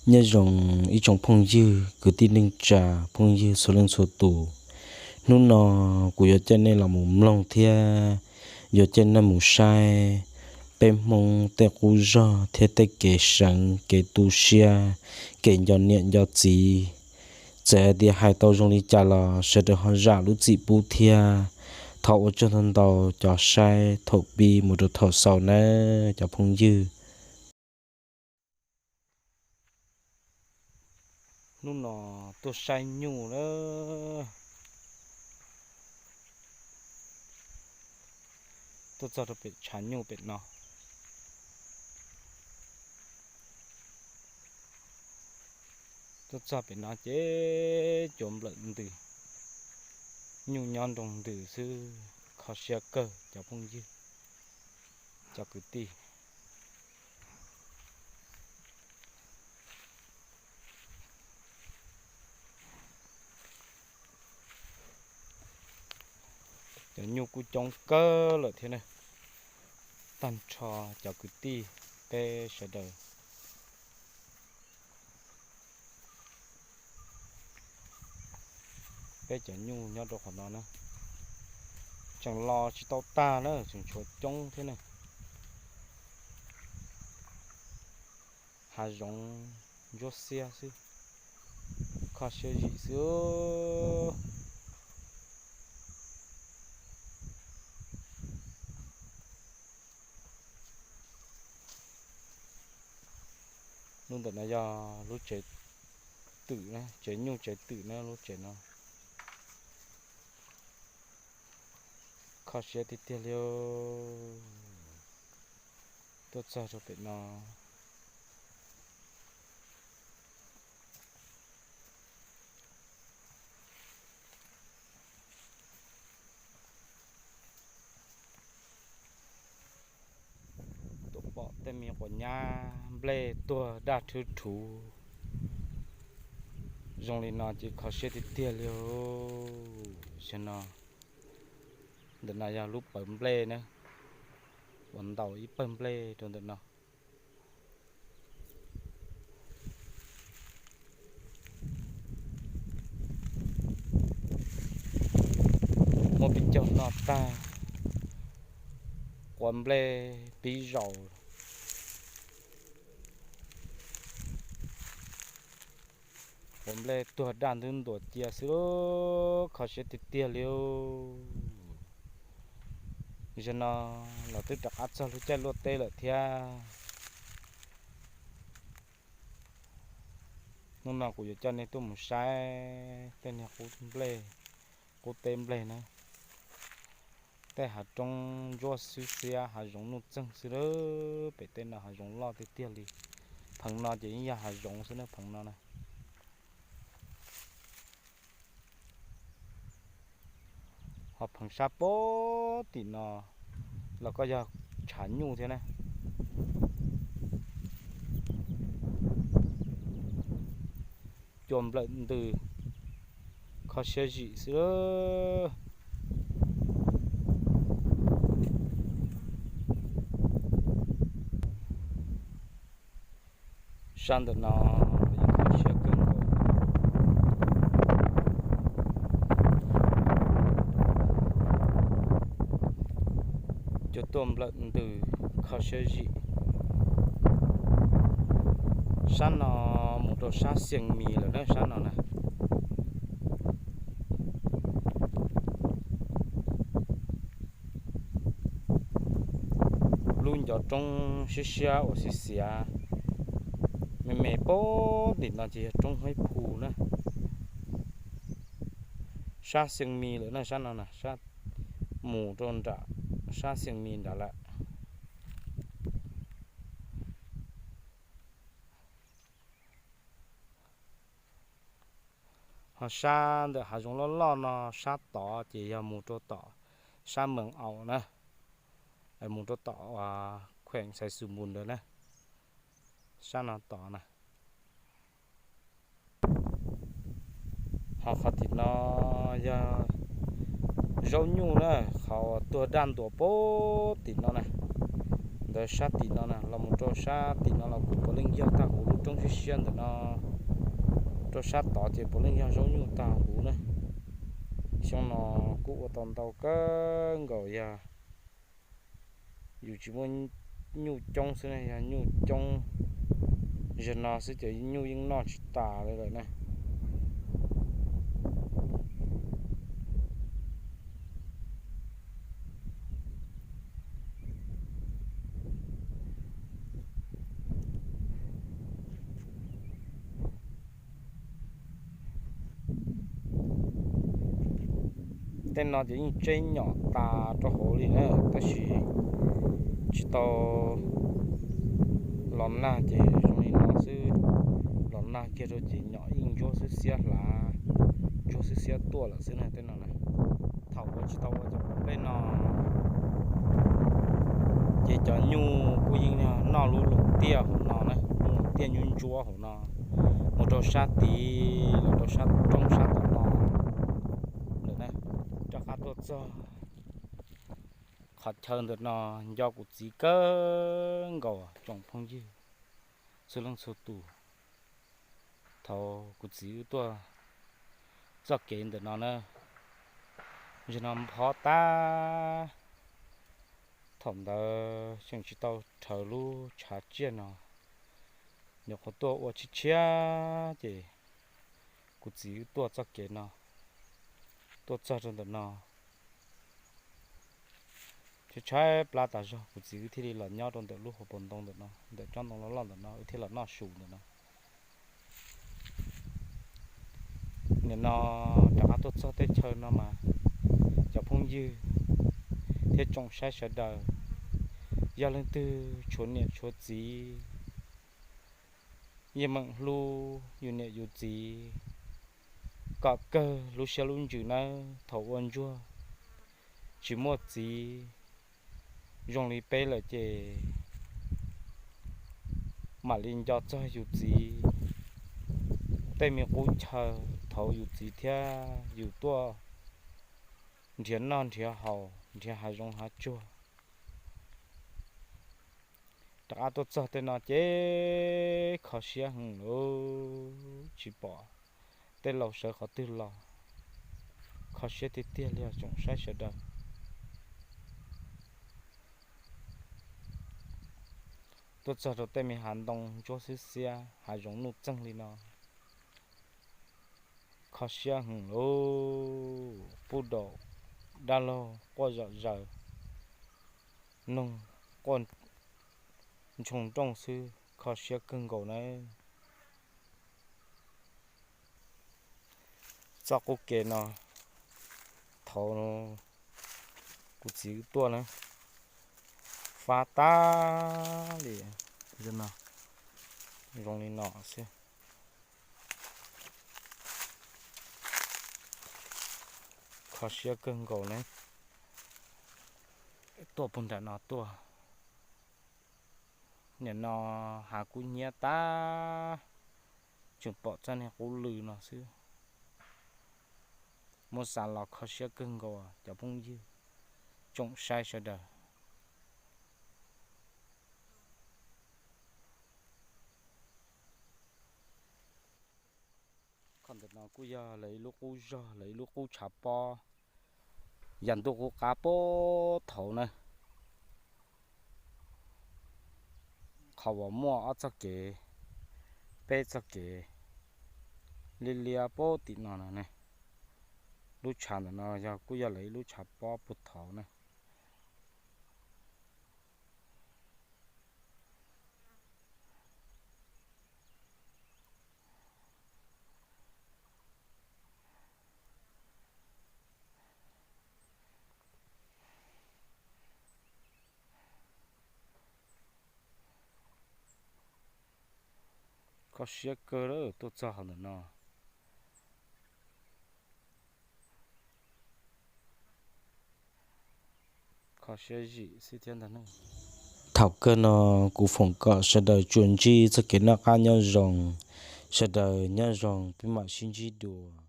Nyob zoo ib tsoom phooj ywg kwv tij neej tsa, phooj ywg txhua leej txhua tus. Hnub no kuv yuav coj nej los mus mloog thiab yuav coj nej mus saib peb Hmoob tej qub zog thiab tej kev seev, kev tu siab, kev nco niam nco txiv. Txawm hais tias hais tau zoo li cas los sawv daws ho zam lub txim pub thiab. Thov ua tsaug ntau ntau cov saib thaum pib mus rau thaum xaus nawb cov phooj ywg. Hnub no tuaj saib nyuj na, tuaj txog rau pem tshav nyuj pem no. Tuaj txog pem no ces cua nplawm ntws, nyuj nyob nroo ntws xwb, kho siab kawg cov phooj ywg, cov kwv tij. Cov nyuj kuj coob kawg lawm thiab na. Tag nrho cov kwv tij peb sawv daws, peb cov nyuj nyob rau qhov no na, tseem los tsis tau tag na, tseem tshuav coob thiab na. Hav zoov ntsuab xiab xwb, kho siab zim xwb. Lub ntawm no yog lub tsev twm na, tsev nyuj tsev twm na lub tsev no. Kho siab tiag tiag li. Tuaj txog rau pem no, tuaj pom tej me quav nyab nplej tuag daj rhwv rhuv zoo li no ces kho siab tiag tiag li. Xyov no, ntawm no yog lub pawg nplej na, uas ntaus ib pawg nplej rau ntawm no. Muab pib caug noj tag, quav nplej pib zaus, quav nplej tuag daj ntub ntuas cia xwb, kho siab tiag tiag li. Zaum no los twb rov qab txog lub caij luaj teb lawm thiab. Hnub no kuv yuav coj nej tuaj mus saib tej niag qub nplej, qub teb nplej na. Tej hav roob ntsuab xwb xiab, hav zoov nuj txeeg xwb lawm. Pem tej no hav zoov loj tiag tiag li. Pheev no ces yeej yog hav zoov xwb na, pheev no na. Ho pheev sab pem tim no los kuj yog tshav nyuj thiab na. Cua nplawm ntws, kho siab zim xwb. Sab ntawm no los yeej kho siab kawg nkaus. Cua tuaj nplawm ntws, kho siab zim. Sab no mus rau sab Xias Mis lawm na, sab no na. Lub ncov roob siab siab uas xiav xiav me me pem tim no ces yog roob Haib Phu na. Sab Xias Mis lawm na, sab no na, mus rau nram sab Xias Mis nrad lawm. Ho sab ntawm hav zoov loj loj no sab tod ces yog mus rau tom sab Mees Aus na, mus rau tom khueem Xaiv Xus Npus ntawd na, sab no tod na. Ho qhov tim no yog zaub nyuj na, qhov tuag daj ntuas pem tim no na, ntawd sab tim no na, los mus rau sab tim no los kuj puav leej yog tag hauv lub Siab siab ntawm no rau sab tod ces puav leej yog zaub nyuj tag huv na. Xyoo no kuj ua tau ntau kawg nkaus, yog yus tsis muaj nyuj coob xwb ne, yog nyuj coob zaum no xwb ces nyuj yeej noj tsis tas li lawm na. Tej no ces yeej tseb nyom tas rau hauv li na, tab sis tsis tau los nag ces zoo li no xwb. Los nag kiag rau ces nyom yeej ntsuab xwb xiab hlav, ntsuab xwb xiab tuaj lawm xwb na tej no na. Thaum uas tsis tau ua cov pov nplej no ces cov nyuj kuj yeej noj lub loos tiaj hauv no na, lub loos tiaj nyuaj ntsuab hauv no, mus rau sab tid los rau sab roob sab tom no lawm na. Rov qab tuaj txog qhov chaw ntawm no, nco kuv txiv kawg nkaus tsoom phooj ywg txhua leej txhua tus. Thaum kuv txiv wb tuaj txoj kev ntawm no na, zaum no nphob tag, thaum ntawd tseem tsis tau rhawv lub tshav tsiaj no, nyuam qhuav tuaj ua tshiab tshiab ces kuv txiv wb tuaj txoj kev no, tuaj txog rau ntawm no, tshaib tshaib plab tas zog, kuv txiv wb thiaj li los nyob rau ntawm lub hauv paus ntoo ntawm no, ntawm tsob ntoo loj loj ntawm no, wb thiaj los noj su ntawm no. Nim no rov qab tuaj txog tej chaw no mas, cov phooj ywg thiab tsoom saib sawv daws, yog leej twg tshuav niam tshuav txiv, yeej meem hlub yus niam yus txiv kom kawg lub siab lub ntsws nawb. Thaum ua ntsuag tsis muaj txiv zoo li peb lawm ces mam li nco txog yus txiv tej me qub chaw thaum yus txiv thiab yus tuaj nrhiav noj nrhiav haus, nrhiav hav zoov hav tsuag. Rov qab tuaj txog tej no ces kho siab heev lawm, tsis pom tej laus sawv qhov twg los. Kho siab tiag tiag li os tsoom saib sawv daws. Tuaj txog rau tej me hav ntoo ntsuab xwb xiab, hav zoov nuj txeeg li no, kho siab heev lawm. Pub daum dab laug quaj zom zaws, noog quaj ntshoo nrooj xwb, kho siab kawg nkaus nawb. Txoj qub kev no thaum kuv txiv wb tuaj na, fab tag li, zoo li no xwb. Kho siab kawg nkaus ne. Tuaj puag nram no tuaj, nim no hav kub hnyiab tag, tseem pom txoj niag qub lw no xwb. Muab xav los kho siab kawg nkaus cov phooj ywg, tsoom saib sawv daws. Qhov ntawm no kuj yog lawv ib lub qub zog, lawv ib lub qub tshav pob, yam ntuj qub qab puag thaud na. Qhov uas muaj ob txoj kev, peb txoj kev liab liab puag tim no no ne. Lub tshav ntawm no yog kuj yog lawv ib lub tshav pob puag thaud na. Kho siab kawg lawm tuaj txog hauv ntawm no. Kho siab zim xwb thiab ntag ne. Thaum kawg no kuv foom kom sawv daws tsuas ntsib txoj kev noj qab nyob zoo. Sawv daws nyob zoo, peb mam sib ntsib dua.